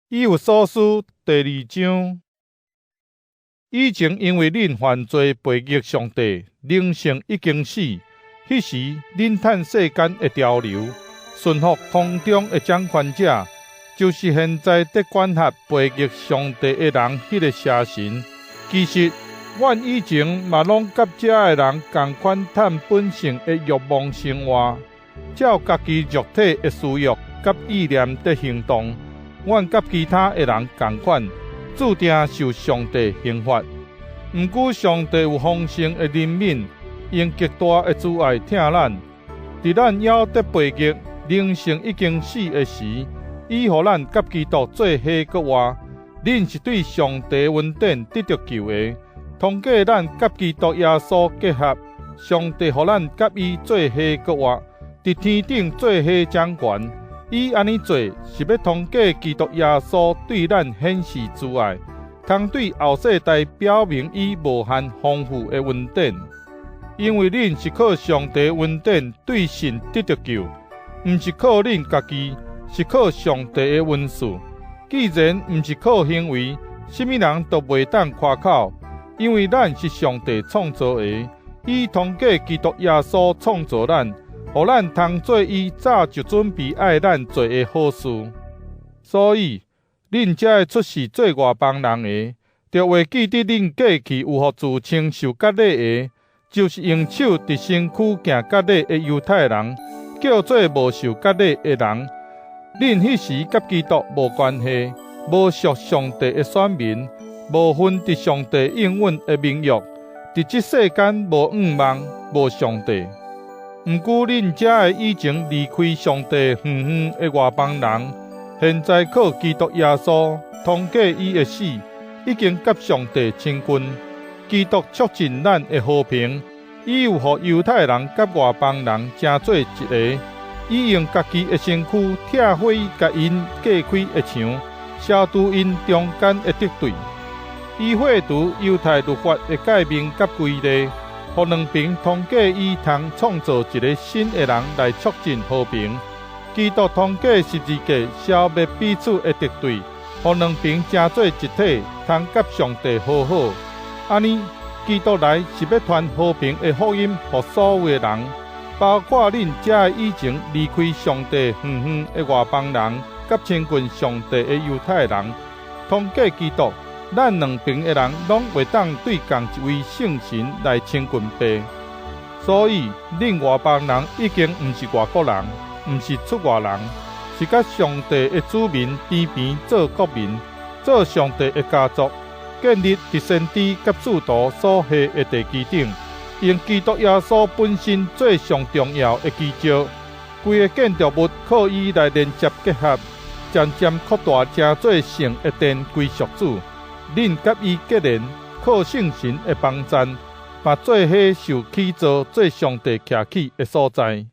以弗所書第二章，以前因為恁犯罪背逆上帝，靈性已經死。彼時恁趁世間的潮流，順服空中的掌權者，就是現在佇管轄背逆上帝的人彼个邪神。其實，阮以前嘛攏佮遮的人仝款趁本性的欲望生活，照家己肉體的私欲佮意念佇行動。阮佮其他的人仝款，注定受上帝刑罰。毋過上帝有豐盛的憐憫，用極大的慈愛疼咱。佇咱猶佇背逆、靈性已經死的時，伊予咱佮基督做伙閣活。恁是對上帝恩典得著救的。通過咱佮基督耶穌結合，上帝予咱佮伊做伙閣活，佇天頂做伙掌權。伊按呢做，是欲通過基督耶穌對咱顯示慈愛，通對後世代表明伊無限豐富的恩典。因為恁是靠上帝恩典對信得著救，毋是靠恁家己，是靠上帝的恩賜。既然毋是靠行為，啥物人都袂當誇口。因為咱是上帝創造的，伊通過基督耶穌創造咱，予咱通做伊早就準備愛咱做的好事。所以，恁這个出世做外邦人的，著會記得恁過去有予自稱受割禮的，就是用手佇身軀行割禮的猶太人，叫做無受割禮的人。恁彼時佮基督無關係，無屬上帝的選民，無份佇上帝應允的盟約，佇這世間無向望，無上帝。毋過恁這个以前離開上帝遠遠的外邦人，現在靠基督耶穌，通過伊的死，已經佮上帝親近。基督促進咱的和平，伊有予猶太人佮外邦人成做一个。伊用家己的身軀拆毀共𪜶隔開的牆，消除𪜶中間的敵對。伊廢除猶太律法的誡命佮規例，予兩爿通過伊通創造一个新的人來促進和平。基督通過十字架消滅彼此的敵對，予兩爿成做一體，通佮上帝和好。按呢，基督來是欲傳和平的福音予所有的人，包括恁這个以前離開上帝遠遠的外邦人，佮親近上帝的猶太人。通過基督，咱兩爿的人攏會當對仝一位聖神來親近父。所以，恁外邦人已經毋是外國人，毋是出外人，是佮上帝的子民平平做國民，做上帝的家族，建立佇先知佮使徒所下的地基頂，用基督耶穌本身做上重要的基石。規个建築物靠伊來連接結合，漸漸擴大，成做聖的殿歸屬主。恁佮伊結連，靠聖神的幫贊，嘛做伙受起造做上帝徛起的所在。